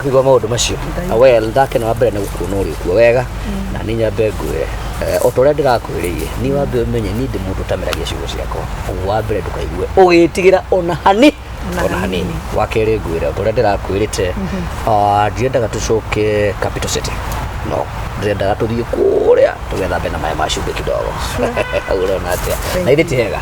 Kũigua maũndũ macio. Well, ndakena wa mbere nĩ gũkuona ũrĩ kuo wega, na niĩ nyambe ngwĩre, o ta ũrĩa ndĩrakwĩrĩire, niĩ wambe ũmenye niĩ ndĩ mũndũ ũtameragia ciugo ciakwa. Ũguo wa mbere ndũkaigue ũgĩtigĩra ona hani ona hanini. Wa kerĩ ngwĩre o ta ũrĩa ndĩrakwĩrĩte, ndirendaga tũcoke Capital City, no ndĩrendaga tũthiĩ kũrĩa tũgethambe na maĩ ma cumbĩ kidogo. Hau ũrona atĩa? Na ithe ti hega,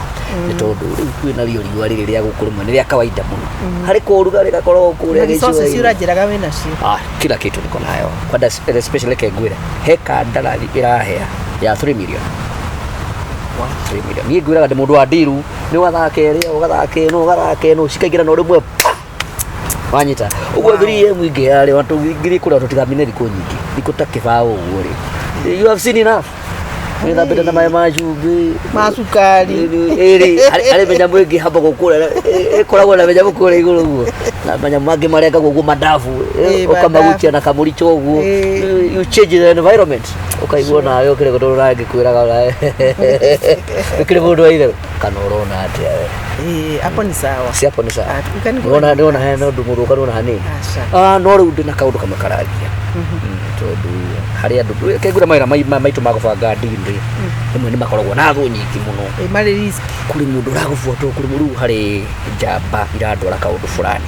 nĩ tondũ rĩu kwĩna rio riũa rĩrĩ rĩa gũkũ rĩmwe nĩ rĩa kawaida mũno, harĩ kũrugarĩ gakoragwo kũrĩa Na resources gĩcũa-inĩ. ũranjĩraga wĩ nacio. Ah, kila kitu niko nayo kwanza, especially reke ngwĩre, he kandarathi ĩrahea ya 3 million. 3 million. Niĩ ngwĩraga ndĩ mũndũ wa ndiru, nĩ ũgathaka ĩrĩa, ũgathaka ĩno, ũgathaka ĩno, cikaingĩra na ũrĩmwe pa! Wanyita ũguo. 3M ingĩ yarĩ tũngĩthiĩ kũrĩa tũtigamine thikũ nyingĩ, thikũ ta kĩbaũ ũguo rĩ, you have seen enough. Wĩthambĩte na maĩ ma cumbĩ. Ma cukari. Ĩrĩ harĩ mĩnyamũ ĩngĩ hambagwo kũrĩa, ĩkoragwo na mĩnyamũ kũrĩa igũrũ ũguo, na manyamũ mangĩ marengagwo ũguo mandabu. Ũkamagucia na kamũricho ũguo. You change the environment, ũkaigua nawe ũkĩrĩ gũtũrũ nawe ngĩkwĩraga nawe ũkĩrĩ mũndũ wa itherũ, kana ũrona atĩa we? Eh, hapo ni sawa. Si hapo ni sawa? Ah, you can go. Nĩwona, nĩwona hena ũndũ mũthũka, nĩwona hanini. Aca. Ah, no rĩu ndĩna kaũndũ kamwe karagia. Tondũ harĩ andũ kengura mawĩra maitũ ma gũbanga deal rĩ, rĩmwe nĩ makoragwo na thũ nyingĩ mũno. Eh, marĩ risk. Kũrĩ mũndũ ũragũbuata, kũrĩ mũndũ rĩu harĩ njamba irandwara kaũndũ fulani,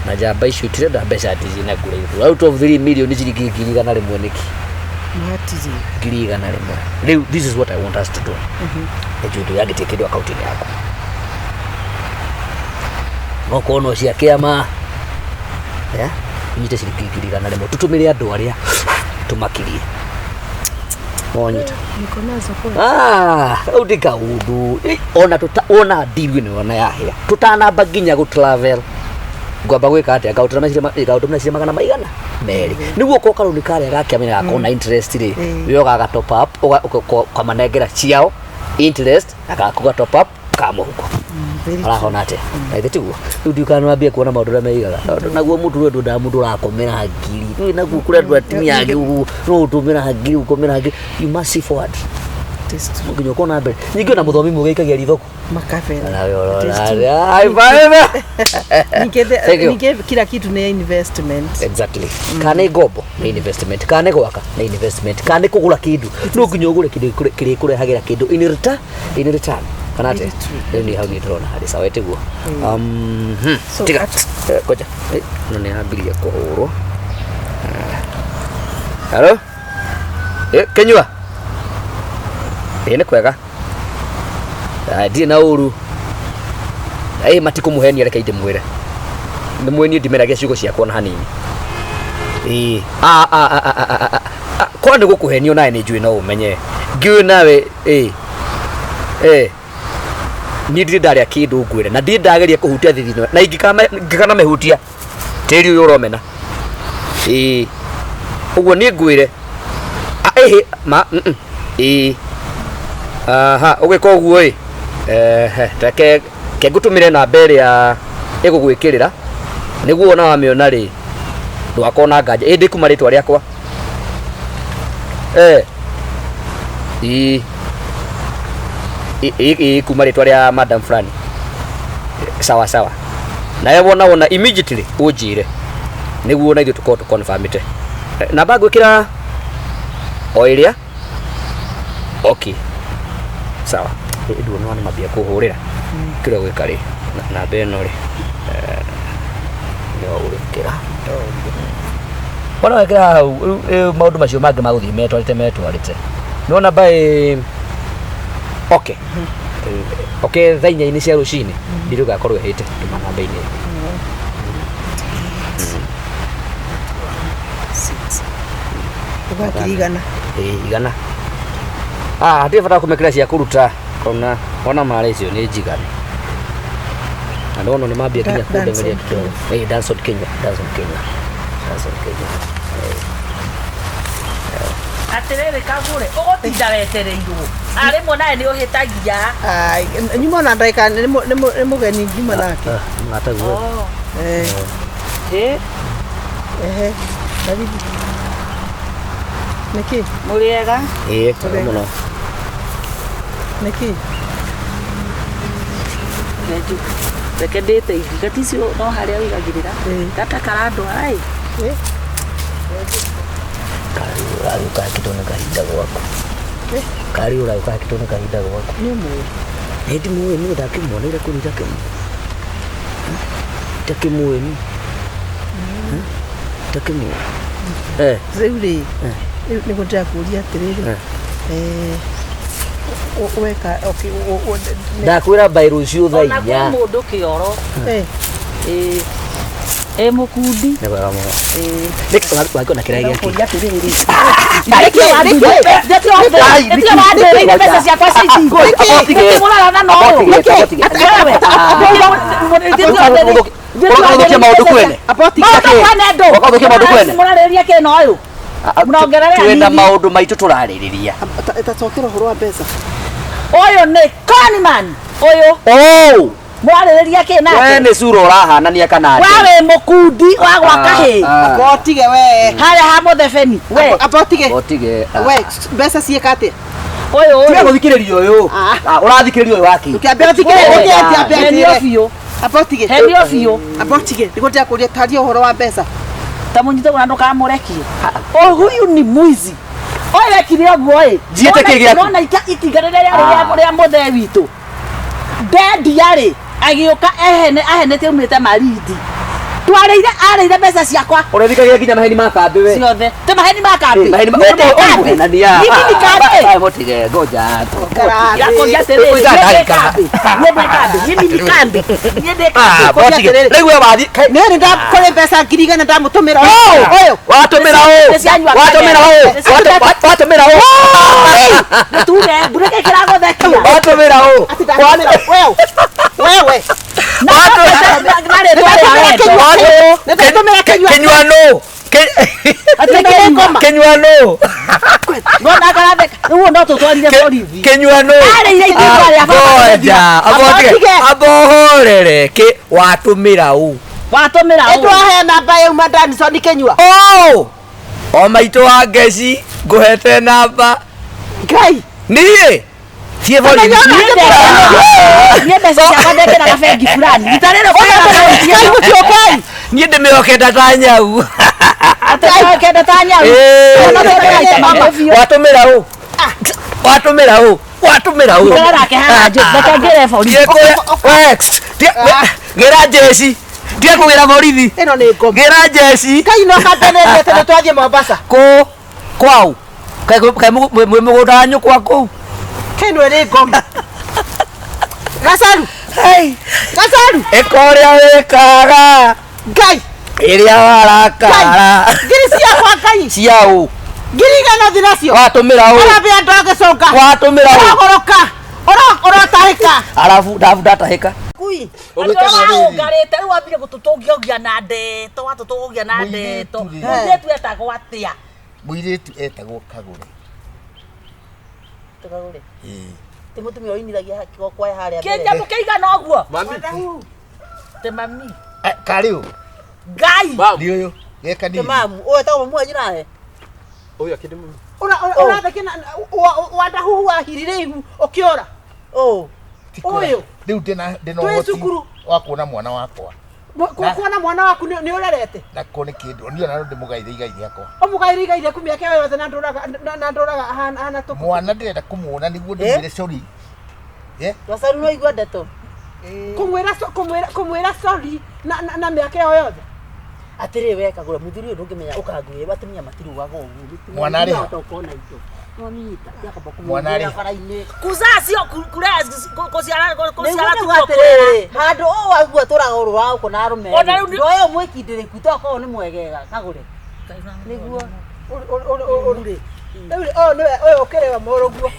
na njamba icio itirenda mbeca atĩ ciĩna kũraihu. Out of 3 million ciringi 100,000 nĩkĩ? Matirĩ. 100,000. Rĩu this is what I want us to do. Nĩnjũĩ ndũyangĩtie kĩndũ akaunti-inĩ yaku, no korwo no cia kĩama, yeah? Ũnyite ciringi 100,000, tũtũmĩre andũ arĩa tũmakirie wonyita. Niko nazo kweli. Ah, kau ndĩ kaũndũ. Ona tuta ona ndiru ĩno ona yahĩa tũtanamba nginya gũ travel, ngwamba gwĩka atĩa? Ngaũtũmĩra ciringi magana maigana merĩ, nĩguo ko karũni karĩa gakĩamenya gakorwo na interest rĩ. We ũgaga top up, ũkamanengera ciao interest na gakuga top up ka mũhuko. Very. Arahona atĩa? Na ithe tiguo rĩu ndiũkaga nĩwambie kuona maũndũ ũrĩa meigaga, tondũ naguo mũndũ ũyũ ndwendaga mũndũ ũrakomera ngiri. Rĩu naguo kũrĩ andũ atumia angĩ ũguo no ũtũmĩra ngiri, ũkomera ngiri. You must see forward. It is true. No nginya ũkona mbere. Ningĩ ona mũthomi mũgĩ aikagia ritho kũ? Makabera. Nawe It is ũrona true. atĩa? High five! Ningĩ Thank you. Ningĩ kila kitu nĩ investment. Exactly. Kana nĩ ngombo nĩ investment, kana nĩ gwaka nĩ investment, kana nĩ kũgũra kĩndũ, no nginya ũgũre kĩndũ kĩrĩkũrehagĩra kĩndũ in return, kana atĩa? Very true. Rĩu niĩ hau niĩ ndĩrona harĩ sawa, ĩtiguo? So, Tiga. Ngoja. Ĩno nĩ yambirie kũhũrwo. Hello. Kĩnyua, ĩ nĩ kwega. Ah, ndirĩ na ũru. Matikũmũhenia, reke ndĩmwĩre nĩ mwĩniĩ ndimeragia ciugo ciakwa na hanini. Ĩ ah, ah, ah, ah, ah, ah, ah. Korwo nĩ gũkũhenio nawe nĩ njũĩ no ũmenye ngĩũĩ nawe. Ĩ niĩ ndirĩ ndarĩa kĩndũ ngwĩre, na ndirĩ ndageria kũhutia thithino, na ingĩkanamĩhutia tĩri ũyũ ũromena. Ĩ ũguo niĩ ngwĩre. Ah, ĩhĩ ma ĩ aha ũgĩka ũguo ĩ, ehe, reke ke ngũtũmĩre namba ĩrĩa ĩgũgwĩkĩrĩra nĩguo ona wamĩona rĩ ndũgakorwo na nganja. Ĩ ndĩkuma rĩtwa rĩakwa. Ĩ ĩ ĩ kuma rĩtwa rĩa madam fulani. Sawa sawa, nawe wona wona immediately ũnjĩre nĩguo na ithuĩ tũkorwo tũconfirmĩte. Namba ngwĩkĩra o ĩrĩa. Okay, sawa. Nduona nĩ mambia kũhũrĩra kĩrĩa gwĩka rĩ, namba ĩno rĩ, nĩyo ũgwĩkĩra. Wona wekĩra hau rĩu maũndũ macio mangĩ magũthiĩ metwarĩte metwarĩte. Nĩwona by okay okay thaa 4-inĩ cia rũcinĩ ndirĩ ũgakorwo ĩhĩte. Tũma namba-inĩ ĩyo. Six. Ũgakiri igana. Ĩ, igana. Ah, hatirĩ bata wa kũmĩkĩra cia kũruta, ona ona mara icio nĩ njiganu, na ndona nĩ mambia nginya kũndemeria Danson. kidogo. Ĩ, Danson Kenya, Danson Kenya, Danson Kenya. Atĩrĩrĩ kagũre ũgũtinda wetereirwo arĩmwe nawe nĩ ũhĩtagia. Ai, nyuma na ndagĩka nĩ mũgeni nyuma nake. Ah, mũrataguo. Oh. Eh, Ĩ, ehe. Karibu. Nĩkĩ? Mũrĩega? Ĩ, kwega mũno. Nĩkĩ? Reke ndĩte ihiga ticio no harĩa ũigagĩrĩra. Ĩ. Gata karandwara ĩ. Karĩ ũragĩũka hakĩtwo nĩ kahinda gwaku. Karĩ ũragĩũka hakĩtwo nĩ kahinda gwaku. Nĩ ũmũĩ. Ĩ ndimũĩ niĩ ndakĩmuoneire kũu itakĩmũĩ. Itakĩmũĩ niĩ. Itakĩmũĩ. Eh. Rĩu rĩ, rĩu nĩguo ndĩrakũria atĩrĩrĩ. Eh. Eh, weka okay, Ndakwĩra by rũciũ thaa Ona kwĩ inya. mũndũ kĩoro. eh, Ĩĩ. Ĩ mũkundi. Nĩ wega mũno. Ĩĩ. Nĩkĩ wakĩona kĩrĩa gĩake? Ndĩrakũria atĩrĩrĩ. Ai, nĩkĩ? Nĩkĩ mbeca ciakwa cia itinga? Nĩkĩ? Mũrarana na ũyũ. Nĩkĩ? Wewe. Ũgũthũkia maũndũ kwene. Maũndũ kwene ndũ. Ũgũthũkia maũndũ kwene. Mũrarĩrĩria kĩ na ũyũ? Mũrongerere Twĩna hanini. maũndũ maitũ tũrarĩrĩria. tacokera ũhoro wa mbeca. Ũyũ nĩ conman. Ũyũ. Oh! Mũrarĩrĩria kĩ We nake? nĩ cura ũrahanania kana We atĩa? wĩ mũkundi wa gwa kahĩĩ. Amba ũtige we. Harĩa ha mũthebeni. We. Amba ũtige. Otige. We, mbeca ciĩka atĩa? Ũyũ Tiga ũyũ. gũthikĩrĩria ũyũ. Ah. Ah, ũrathikĩrĩria ũyũ waki. Ũkĩambia ũthikĩrĩrie, ũkĩambia ambia Henio njĩre. biũ. Amba ũtige. Henio biũ. Amba ũtige. Nĩguo ndĩrakũria taria ũhoro wa mbeca. Ta mũnyite na ndũkamũrekie. O huyu ni mwizi. Ũyũ ekire ũguo ĩ. Njiĩte kĩ gĩaku? Nona itinga rĩrĩa rĩarĩ rĩa mũthee witũ. Ndendia rĩ agĩũka ehene ahenete aumĩte Malindi. Twarĩire arĩire mbeca ciakwa Ũrethikagia nginya maheni ma kambĩ we. ciothe. Ti maheni ma kambĩ. Maheni ma Niĩ ndĩ kambĩ. ũrĩmũhenania. Mimi ni kambĩ. Mũtige ngoja. Ndĩrakũria atĩrĩrĩ, Ũigaga niĩ ndĩ ndagĩka. kambĩ. Niĩ ndĩ kambĩ. Mimi ni kambĩ. Niĩ ndĩ Ah, kambĩ. botige. Rĩu we wathi. Nĩ nĩ ndakũrĩ mbeca 1,000 ndamũtũmĩra ũyũ. Ũyũ. Watũmĩra ũ? Nĩ cianyua Watũmĩra ũ? Nĩ cianyua Watũmĩra ũ? Nĩtuge mbura ĩkĩ kĩragũthekia. Watũmĩra ũ? Ati ndatũmĩra wewe. Wewe. Nĩndatũmĩra kĩnyua. Kĩnyua nũ? Nĩngoma. Kĩnyua nũ? Rĩu no tũtwarire borithi. Kĩnyua nũ? Arĩire itinga rĩa baba Ngoja. Abotige. Abotige. Abohorere. Kĩ watũmĩra ũ? Watũmĩra ũ? Nĩtwahe namba yauma Danson kĩnyua. Oh! O maitũ wa ngeci ngũhete namba. Ngai. Niĩ thiĩ borithi. Niĩ mbeca ciakwa ndekĩraga bengi fulani. Rita rĩrĩ Ngai mũtiũkai. Niĩ ndĩmĩhokete ta nyau. Atĩ ta nyau. Ĩĩ. Watũmĩra ũ? Watũmĩra ũ? Watũmĩra ũ? Ikara nake haha, reke ngĩre borithi. Thiĩ kũrĩa- we, gĩra njeci. Tiga kũgĩra borithi. Ĩno nĩ ngoma. Gĩra njeci. Ngai no kambenete nĩ twathiĩ Mombasa. Kũ kwau. Kaĩ mwĩ mũgũnda wa nyũkwa kũu. Kĩno ĩrĩ ngoma. Gacaru. Gacaru. Ĩka ũrĩa wĩkaga Ngai. ĩrĩa warakara. Ngiri ciakwa Ngai. Cia ũ? 1,000 thi nacio. Watũmĩra ũ? Ũrambia andũ agĩconga. Watũmĩra ũ? Ũragũrũka. Ũrotahĩka. Arabu ndabu ndatahĩka. Kui. Ũngarĩte rĩu wambire gũtũtũngia na ndeto watũtũngia na ndeto. Mũirĩtu rĩ. Mũirĩtu etagwo atĩa? Mũirĩtu etagwo Kagũre. Ĩĩ. Ti mũtumia ũinithagia kĩgokwa harĩa mbere. Kĩnyamũ kĩigana ũguo? Mami. Ti mami. Eh, Karĩ ũ? Ngai. Nĩ ũyũ. Ge kanini. Mamu, ũyũ etagwo mamu wanyu nawe. Ũyũ akĩndĩ mũno. Ũratheke na wandahuhu wahirire ihu ũkĩũra. Ũ. Ti kũra. Ũyũ. Rĩu ndĩna Twĩ ũhoti cukuru. wa kuona mwana wakwa. Kuona mwana waku nĩ ũrerete. Na ko nĩ kĩndũ. Niĩ ona no ndĩmũgaire igai rĩakwa. Ũmũgaire igai rĩaku mĩaka ĩyo yothe na ndũraga na ndũraga ahana tũkũ. Mwana ndĩrenda kũmuona nĩguo ndĩmwĩre sorry. Eh? Gacaru no igua ndeto. Kũmwĩra kũmwĩra kũmwĩra sorry na na mĩaka ĩyo yothe. Atĩrĩ we Kagũra, mũthuri ũyũ ndũngĩmenya ũkanguĩra atumia matirugaga ũguo. Mwana arĩ ha? Ũkona indo. Nwamita, yakamba Mwana arĩ kũmũhũrĩra ha? bara-inĩ. Kuzaa sio kulea kuciara kuciara Nĩguo tu nĩguo atĩrĩrĩ, handũ ũũ waigua tũraga ũrũ wa gũkũ na arũme Ona rĩu rĩ, ndũ ũyũ mwĩkindĩrĩku tokorwo nĩ mwegega Kagũre. Nĩguo. Rĩu ũyũ nĩwe ũyũ ũkĩrĩwa mũrũguo.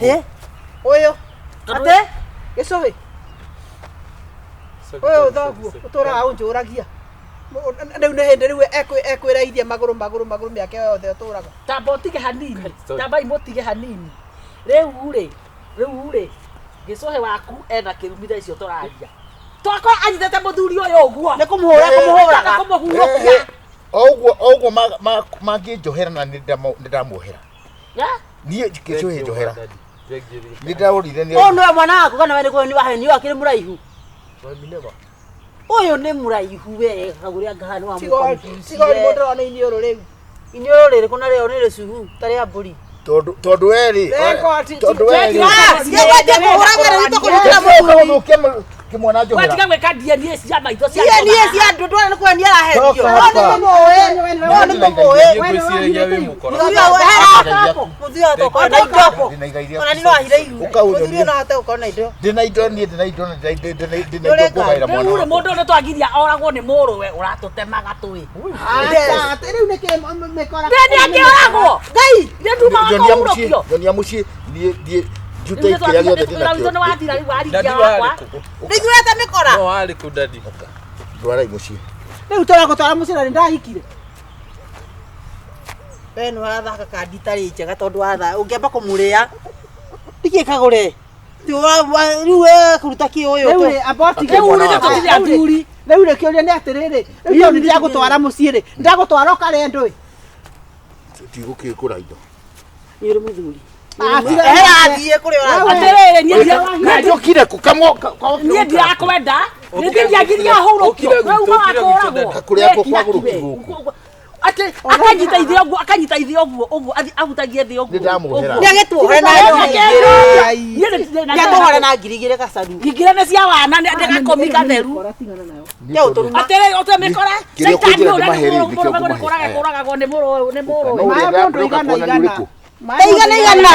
Ĩ? Ũyũ Atĩ? gĩcũhĩ ũyũ thoguo ũtũraga ũnjũragia. Rĩu nĩ hĩndĩ rĩu ekwĩraithia magũrũ magũrũ magũrũ mĩaka ĩyo yothe ũtũraga. Tamba ũtige hanini. Tamba imũtige hanini. Rĩu rĩ, rĩu rĩ, gĩcũhĩ waku ena kĩrumi thaa icio tũraria. Twakorwo anyitĩte mũthuri ũyũ ũguo. Nĩ kũmũhũra kũmũhũraga. Kũmũhurũkia. O ũguo o ũguo mangĩnjohera na nĩ ndamuohera. Niĩ gĩcũhĩ njohera. Nĩ ndaũrire nĩ Ũyũ nĩwe mwana waku kana we nĩguo nĩ wahenio akĩrĩ mũraihu? Mami never. Ũyũ nĩ mũraihu we kagũrĩa ngahana wa mũkonfusi. Tiga mũndũ ũrona iniũrũ rĩu. Iniũrũ rĩrĩkũ na rĩo nĩ rĩcuhu ta rĩa mbũri. Tondu weri. Tondu weri. Nĩngwendia kũhũra wĩra witũ kũnyitĩra mũthuri. Kĩmwana njohera. Watiga gwĩka DNA cia maitho cia DNA cia andũ ndwara nĩ kwendia arahendio. No nĩ mũmũĩ. Mũthuri wa tokorwo na indo. Ona nĩ no ahithe ihu. Mũthuri no ahote gũkorwo na indo. Ndĩna indo niĩ ndĩna indo ndĩna indo ngũgaĩra mwana. Rĩu mũndũ nĩ twagiria oragwo nĩ mũrũwe ũratũtemaga tũĩ. Rĩu nĩkĩ mĩkora. Nĩ akĩoragwo. Ngai. Nĩ ndumaga kũhurũkio. Nyonia mũciĩ niĩ niĩ njute kĩrĩa gĩothe ndĩnakĩo. Nĩ wathira rĩu waringia wakwa. Nĩnguĩte mĩkora. No warĩ kũ daddy? Ndwarai mũciĩ. Rĩu tũragũtwara mũciĩ na nĩndahikire. We nĩ ũrathaka kandi itarĩ njega tondũ watha ũngĩamba kũmũrĩa. Nĩkĩ kagũre? Rĩu we kũruta kĩ ũyũ. Rĩu rĩ amba ũtige. Rĩu rĩ tũtirĩ athuri. Rĩu rĩ kĩũria nĩ atĩrĩrĩ, rĩu tondũ nĩndagũtwara mũciĩ rĩ, ndagũtwara ũkarĩe ndũĩ. Ndigũkĩgũra indo. Nĩ ũrĩ mũthuri. Athiĩ kũrĩa ũrathiĩ. Atĩrĩrĩ niĩ njũkire kũ niĩ ndirakwenda. Nĩ ndiagiria hurũkio. We uma wa kũragwo. Kũrĩa kwagũrũki gũkũ. Atĩ akanyita ithĩ ũguo akanyita ithĩ ũguo ũguo ahutagie thĩ ũguo. Nĩ ndamũhera. Nĩ agĩtuohore na ngiri igĩrĩ. Nĩ atuohore na ngiri igĩrĩ gacaru. Ngiri nĩ cia wana nĩ gakomi gatheru. Atĩrĩrĩ ũte mĩkora. Caitani ũrĩa nĩ kũragagwo nĩ mũrũwe nĩ mũrũwe. Maĩ mũndũ igana igana. Igana igana.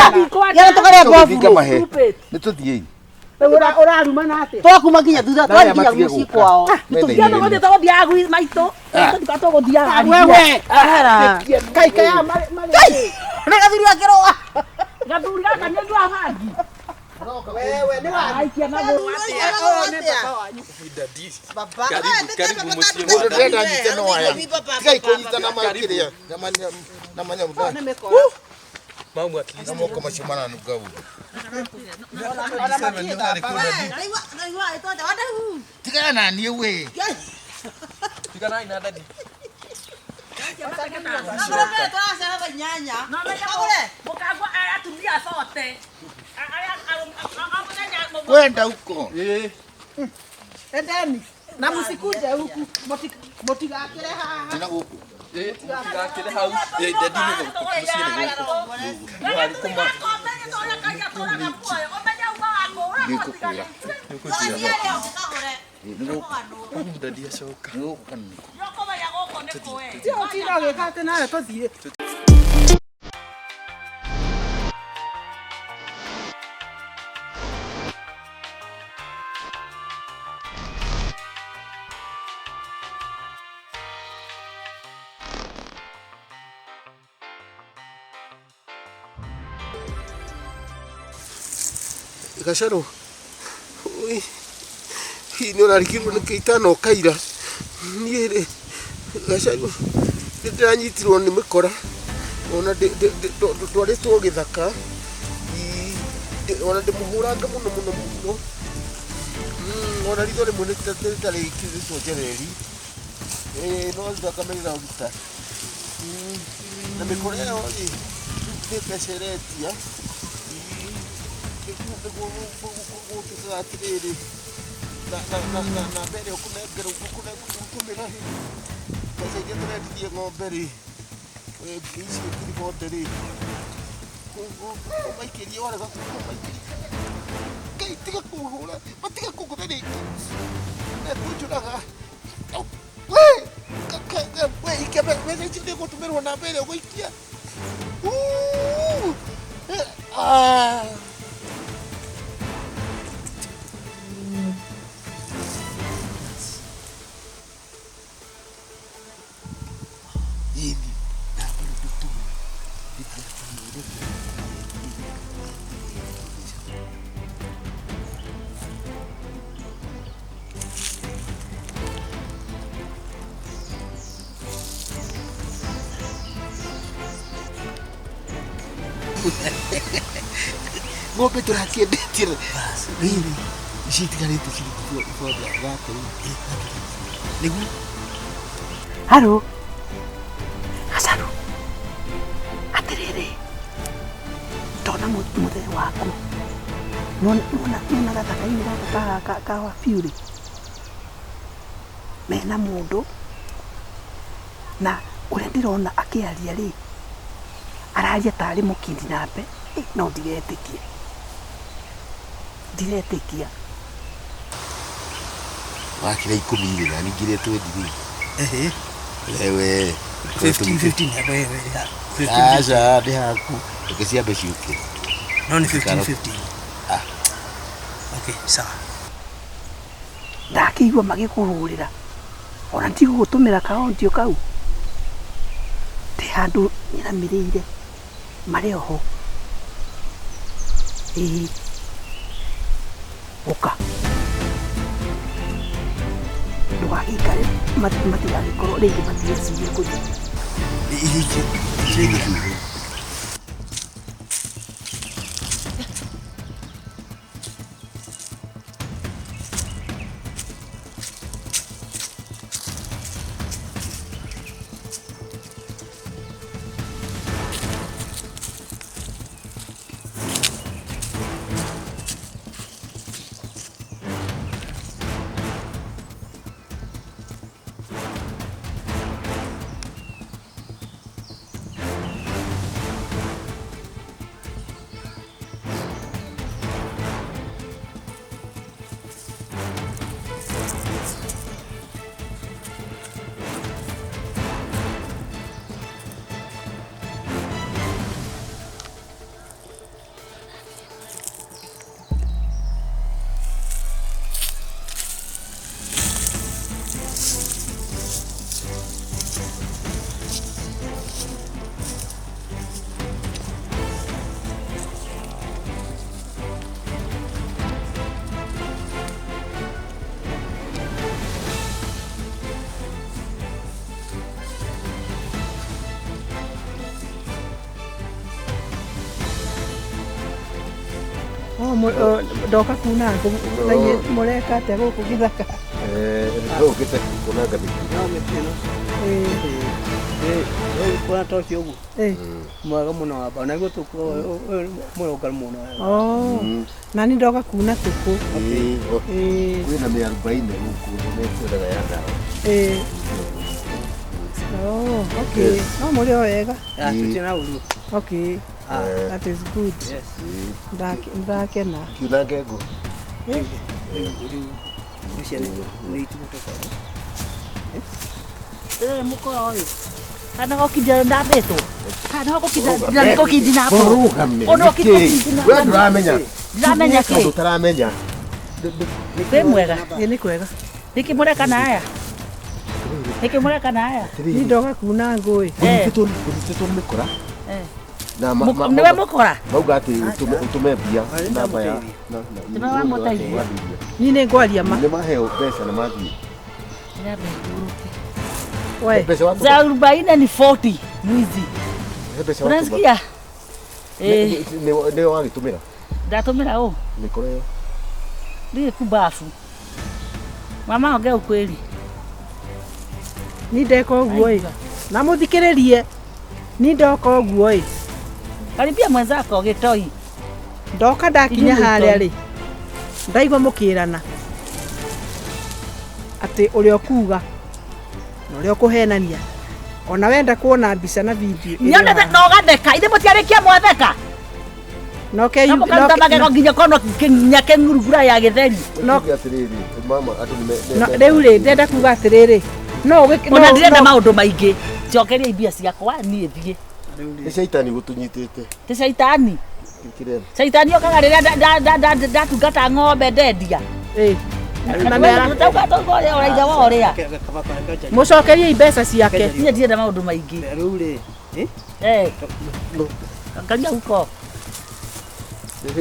Igana tũkarĩa mbobu. Nĩ tũthiĩi. Ũraruma na atĩa? Twakuma nginya thutha twathiĩ nginya mũciĩ kwao. Tũgũthiĩ tũgũthiaga gwĩ maitũ. Tũgũthiaga. Wewe. Kai kai marĩ. Nĩ gathuri akĩrũa. Gathuri gaka nĩ nyua bangi. Wewe nĩ wa aikia magũrũ. Daddy. Baba. Karibu mũciĩ Mũndũ ndĩrenda nyite no aya. Tigai kũnyitana makĩrĩa na manyamũ. Mamu at least. Na moko macio maranunga ũru. Tigana na niĩ we. Tiganai na daddy. Kwenda huko. Endeni. Na msikuje huku. Mũtigakĩre haha. Tena gũkũ. Mũtigakĩre hau. Daddy nĩ gũkũ mũciĩ nĩ gũkũ. Nĩngũkwĩra. Daddy acoka. Nĩ gũkũ kana nĩ kũ? Tiga ũtinda ũgĩka atĩ nawe tũthiĩ. Gacaru hihi nĩ ũrarigirwo nĩ kĩ itanoka ira niĩ rĩ Gacaru nĩ ndĩranyitirwo nĩ mĩkora ona ndwarĩtwo gĩthaka ona ndĩmũhũranga mũno mũno mũno ona ritho rĩmwe rĩtarĩ rĩkĩrĩtwo njereri no thakame ĩraruta na mĩkora ĩyo rĩ nĩ mbeca ĩretia gũtuĩkaga atĩrĩrĩ na mbere ũkũnengera ũkũmĩra rĩ mbeca iria tũrendirie ng'ombe rĩ icio ngiri bote rĩ ũmaikĩrie warega kũmaikĩria Ngai tiga kũhũra matiga kũngũtha rĩngĩ mekũnjũraga we ikia mbeca icio nĩũgũtũmĩrwo na mbere ũgũikia Ng'ombe tũrakĩendetie rĩrĩ ici itigarĩte ciringi ibonde thate nĩguo. Haro Gacaru atĩrĩrĩ ndona mũthee waku nona gathaka-inĩ gaka ka wabiũ rĩ Mena mũndũ na ũrĩa ndĩrona akĩaria rĩ araria tarĩ mũkindinape no ndiretĩkia ndiretĩkia Wakira 10 rĩ na ningire 20 rĩ. Ehe. Wewe 15 15 wewe. 15. Aca ndĩ haku. Reke ciambe ciũke. No ni 15 15. Ah. Okay, sawa. Ndakĩigua magĩkũhũrĩra ona ndigũgũtũmĩra kaontio kau ndĩ handũ nyiramĩrĩire marĩ oho ĩĩ ũka ndũgagĩikare matigagĩkorwo rĩngĩ matigecirie kũthiĩ. Ndoka kuna mũreka atĩa gũkũ gĩthaka? Ũkĩte kunanga mĩtĩ. No mĩtĩ ĩno. Ĩĩ. Kuna ta ũcio ũguo. Mwega mũno wamba. Na guo tũkũ mũrũngaru mũno. Oh. Na nĩ ndoka kuna tũkũ. Ĩĩ. Kwĩna mĩarubaine gũkũ nĩmekwendaga ya ndawa. Ĩĩ. Oh, okay. No mũrĩ o wega. Tũtirĩ na ũru. Okay. That is good. Yes. Ndakena. Kiunange ngũ. Rĩrĩ mũkora ũyũ. Kana gũkinda ndambĩtwo. Kana gũkinda nĩgũkinda napo. Ũrũgame. Ona ũkinda. We ndũramenya. Ndiramenya kĩ. Ũndũ ũtaramenya. Kwĩ mwega. Ĩ nĩ kwega. Nĩkĩ mũreka na aya? Nĩkĩ mũreka na aya? Ni ndoka kuna ngũĩ. Ngũnyitĩtwo nĩ mĩkora. Na niwe mũkora? Mauga atĩ ũtũme mbia namba ya Nĩwe wamũteithia. Niĩ nĩ ngwaria ma. Nĩ maheo mbeca na mathiĩ. We. Za 40 ni 40 mwizi. Unasikia? Nĩwe wagĩtũmĩra? Ndatũmĩra ũ? Mĩkora ĩyo. Ndiĩ kubafu. Mama ongea ukweli. Ni ndeka ũguo ĩ. Na mũthikĩrĩrie. Ni ndoka ũguo ĩ. Karibia mwenzako gĩtoi. Ndoka ndakinya harĩa rĩ. Ndaigua mũkĩrana. Atĩ ũrĩa ũkuga na ũrĩa ũkũhenania. Ona wenda kuona mbica na video. Nyonete no gatheka. Ithe mũtiarĩkia mwatheka. No ke no magego nginya kono nginya keng'urugura ya gĩtheri. No atĩrĩrĩ mama andũ nĩ rĩu rĩ ndenda kuga atĩrĩrĩ. No ona ndirenda maũndũ maingĩ. Njokeria mbia ciakwa niĩ thiĩ. Nĩ caitani gũtũnyitĩte. Ti caitani. Caitani okaga rĩrĩa ndatungata ng'ombe ndendia. Ĩĩ. Mũcokerie mbeca ciake. Niĩ ndirenda maũndũ maingĩ. Rĩu rĩ. Eh. Angalia huko.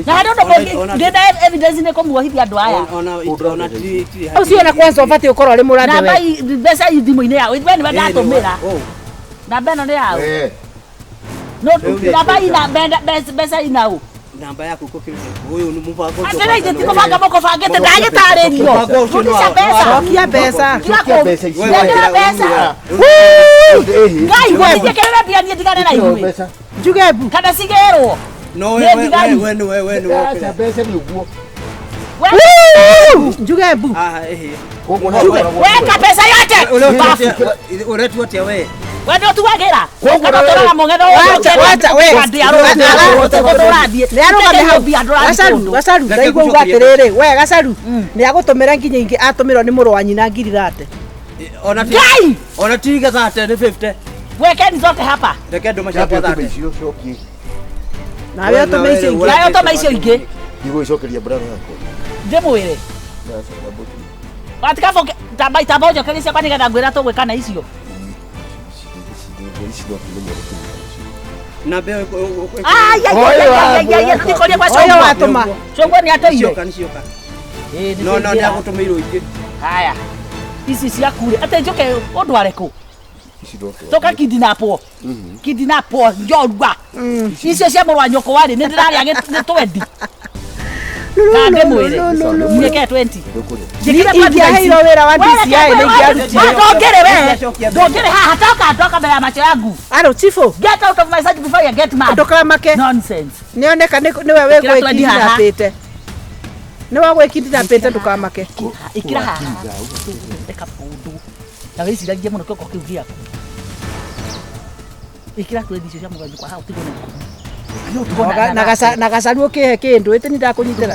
Na harĩ ũndũ mũngĩ ndĩna evidence nĩ kũmuohithia andũ aya. Ũcio na kwanza ũbatiĩ gũkorwo ũrĩ mũrathe we. Namba mbeca i thimũ-inĩ yao. We nĩwe ndatũmĩra. Namba ĩno nĩ yao. No namba ina mbeca ina ũ. Namba yaku kũkĩrĩte. Ũyũ nĩ mũbango ũcio. Atĩrĩ ithe ti mũbango mũkũbangĩte ndagĩtarĩrio. Rudisha mbeca. Cokia mbeca. Cokia mbeca. Mbeca. Ngai gũthiĩ mbia niĩ ndigane na inyuĩ. Njuge mbu. Kana cigĩrwo. No we we we we we we mbeca nĩ ũguo. Njuge mbu. Ah ehe. Koguo no Weka pesa yote. Uretu atia we. We ndio tuwagira. Koguo Kana na tũraga mũng'etho Wacha, wacha, we. tũrathiĩ. Nĩ arũgame hau. Gacaru, gacaru, Reke ndaigua uga ngũcokerie. atĩrĩrĩ, we gacaru, nĩ agũtũmĩra nginya ingĩ atũmĩrwo nĩ mũrũ wa nyina ngiri thate. Ona ti. Ngai! Ona ti gathate nĩ 50. Wekeni zote hapa. Reke ndũma ciakwa Nyambe ũtũme thate. icio ũcokie. Nawe ũtũme icio ingĩ. Nawe ũtũme icio ingĩ. Ndigũgĩcokeria brother yakwa. Ndĩmwĩre. Watikaboke tamba itamba ũnjokerie ciakwa nĩgetha ngwĩra tũgwĩka na icio. Ici no tũmenye gũtũmĩra. Na mbeo Ai ai ai ai ai ndikorie kwa Ũyũ cũngwa. watũma. Cũngwa nĩ atũire. Cioka nĩ cioka. Ĩĩ, nĩ No no nĩ tũingĩra. agũtũmĩirwo ingĩ. Haya. Ici ciaku rĩ, atĩ njũke ũndware kũ? Ici no tũrathiĩ. Toka kidnapwo. Kidnapwo njorua. Icio cia mũrũ wa nyũkwa rĩ, nĩ ndĩrarĩa nĩ 20. Na ndĩmwĩre. Njĩke 20. Ndũkũrĩa. Ingĩaheirwo wĩra wa DCI nĩ ingĩarutire. Ndũngĩrĩ we. Ndũngĩrĩ haha toka toka mbere ya macho yangu. Aro chifu, Get out of my sight before you get mad. ndũkamake. Nonsense. Nĩoneka nĩwe Ĩkĩra twendi haha. wĩgwĩkindinapĩte. Nĩwe gwĩkindinapĩte ndũkamake. Ikira haha. Reka mũndũ. Na wĩciragie mũno kĩongo kĩu gĩaku. Ikira twendi icio cia mũrũ wa nyũkwa haha ũtigwo na ikũmi. Na gacaru ũkĩhe kĩndũ ĩtĩ nĩ ndakũnyitĩra.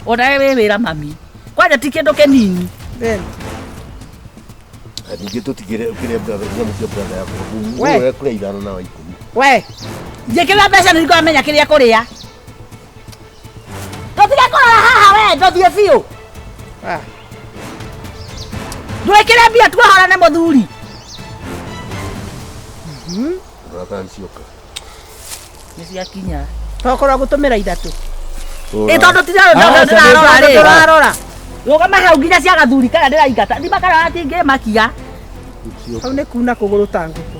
Ona we wĩ wĩra mami. Kwanja ti kĩndũ kĩnini. Then, Ningĩ tũtigĩre ũkĩrĩa brother nyamũ cia brother yakwa. We. Wewe kũrĩa ithano na wa ikũmi. We, Njĩkĩrĩra mbeca nĩ ngamenya kĩrĩa kũrĩa. Tũtige kũrora haha we, ndũthiĩ biũ. Ah. Ndwĩkĩre mbia tuohorane mũthuri. Rora kana nĩ cioka. Nĩ ciakinya. tokorwo gũtũmĩra ithatũ. Ĩ tondũ ndĩrarora rĩ. Tũrarora. Rũgama hau nginya cia gathuri kana ndĩraingata. Thima kana gatingĩmakia. Hau nĩ kuna kũgũrũ ta ngũkũ.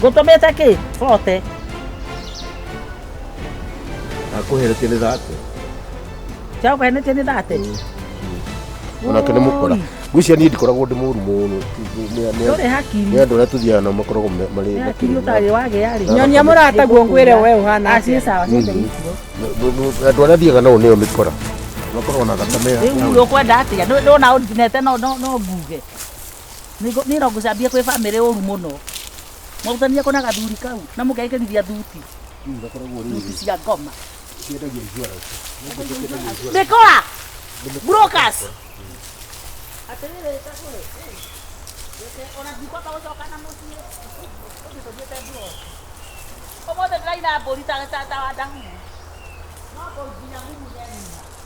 Ngũtũmĩte kĩ? Bote. Akũheretie nĩ thate. Ciakũhenetie nĩ thate. Onake nĩ mũkora. Ngwĩciria niĩ ndikoragwo ndĩ mũru mũno. Ndũrĩ hakiri. Nĩ andũ arĩa tũthiaga nao makoragwo marĩ Nĩ hakiri ũtarĩ wagĩa rĩ. Nyonia mũrataguo ngwĩre we ũhana Ah, atĩa. ciĩ sawa ciothe icio. Andũ arĩa thiaga nao nĩo mĩkora. Makoragwo na thakame. Rĩu ũkwenda atĩa? Ndona ũndinete no no no nguge. Niĩ no ngũcambie kwĩ bamĩrĩ ũru mũno. Mwarutanire kũ na gathuri kau na mũkekĩrithia thuti. Thuti cia ngoma. Mĩkora! Brokers! Atĩrĩrĩ Kagũrũ, reke ona ndikwamba gũcoka na mũciĩ. Ũthiĩ tũthiĩte mburoti. Ũmũthĩ ndĩraina mbũri ta ta ta wandahu. No nginya ngumunye nyina.